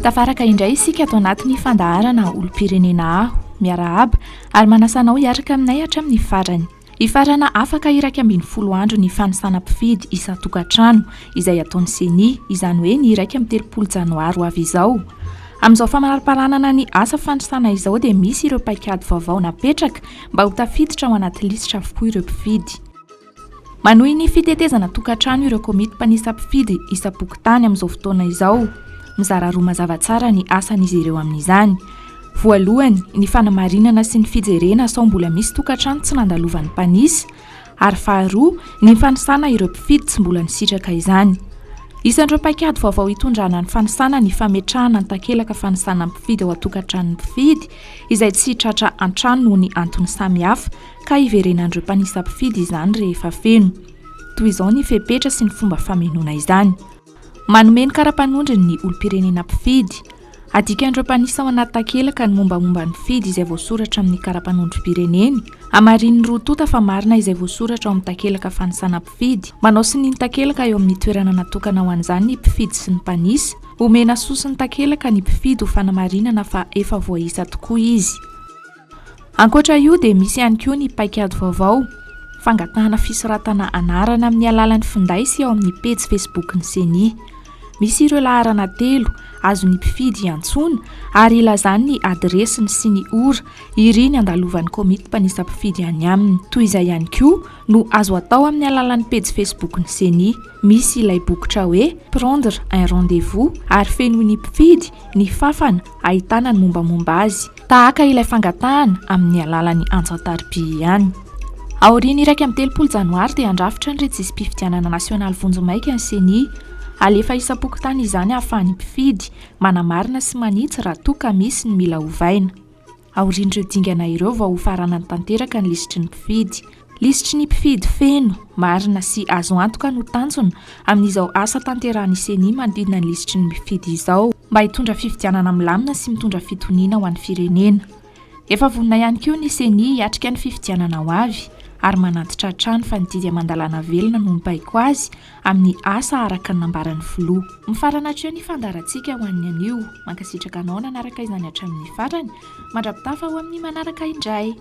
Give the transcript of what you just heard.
Tafaraka indray isika ato anatin'ny fandaharana Olom-pirenena aho. Miarahaba ary manasa anao hiaraka aminay hatramin'ny farany. Hifarana afaka 11 andro ny fanisana mpifidy isan-tokantrano izay ataon'ny Ceni, izany hoe ny 31 janoary ho avy izao. Amin'izao famariparanana ny asa fanisana izao dia misy ireo paikady vaovao napetraka mba ho tafiditra ao anaty lisitra avokoa ireo mpifidy. Manohy ny fitetezana tokantrano ireo komity mpanisa mpifidy isam-pokontany amin'izao fotoana izao. Mizara roa mazava tsara ny asan'izy ireo amin'izany. Voalohany, ny fanamarinana sy ny fijerena sao mbola misy tokantrano tsy nandalovan'ny mpanisa, ary faharoa, ny fanisana ireo mpifidy tsy mbola nisitraka izany. Isan'ireo paikady vaovao hitondrana ny fanisana ny fametrahana ny takelaka fanisana mpifidy ao an-tokantranon'ny mpifidy izay tsy tratra an-trano noho ny antony samihafa ka hiverenan'ireo mpanisa mpifidy izany rehefa feno. Toy izao ny fepetra sy ny fomba famenoana izany. Manome ny kara-panondrony ny olom-pirenena mpifidy. Adikan'ireo mpanisa ao anaty takelaka ny mombamomba ny mpifidy izay voasoratra amin'ny kara-panondrom-pireneny. Hamarinin'ny roa tonta fa marina izay voasoratra ao amin'ny takelaka fanisana mpifidy. Manao sonia ny takelaka eo amin'ny toerana natokana ho an'izany ny mpifidy sy ny mpanisa. Omena sosin'ny takelaka ny mpifidy ho fanamarinana fa efa voaisa tokoa izy. Ankoatra io dia misy ihany koa ny paikady vaovao, fangatahana fisoratana anarana amin'ny alalan'ny finday sy ao amin'ny pejy Facebook-n'ny Ceni. Misy ireo laharana telo azon'ny mpifidy iantsoana ary ilazany ny adiresiny sy ny ora iriny handalovan'ny komity mpanisa mpifidy any aminy. Toy izay ihany koa no azo atao amin'ny alalan'ny pejy Facebook-n'ny Ceni. Misy ilay bokotra hoe Prendre un rendez-vous ary fenoin'ny mpifidy ny fafana ahitana ny mombamomba azy. Tahaka ilay fangatahana amin'ny alalan'ny antso an-tariby ihany. Aorian'ny 31 janoary dia handrafitra ny rejisi-pifidianana nasionaly vonjimaika ny Ceni. Alefa isam-pokontany izany ahafahan'ny mpifidy manamarina sy manitsy raha toa ka misy ny mila ovaina. Aorian'ireo dingana ireo vao hofaranany tanteraka ny lisitry ny mpifidy. Lisitry ny mpifidy feno, marina sy azo antoka no tanjona amin'izao asa tanterahan'ny Ceni manodidina ny lisitry ny mpifidy izao, mba hitondra fifidianana milamina sy mitondra fitoniana ho an'ny firenena. Efa vonona ihany koa ny Ceni hiatrika ny fifidianana ho avy ary manantitra hatrany fa ny didy aman-dalàna velona no mibaiko azy amin'ny asa araka ny nambaran'ny filoha. Mifarana hatreo ny fandaharantsika ho an'ny anio. Mankasitraka anao nanaraka izany hatramin'ny farany. Mandra-pitafa ho amin'ny manaraka indray.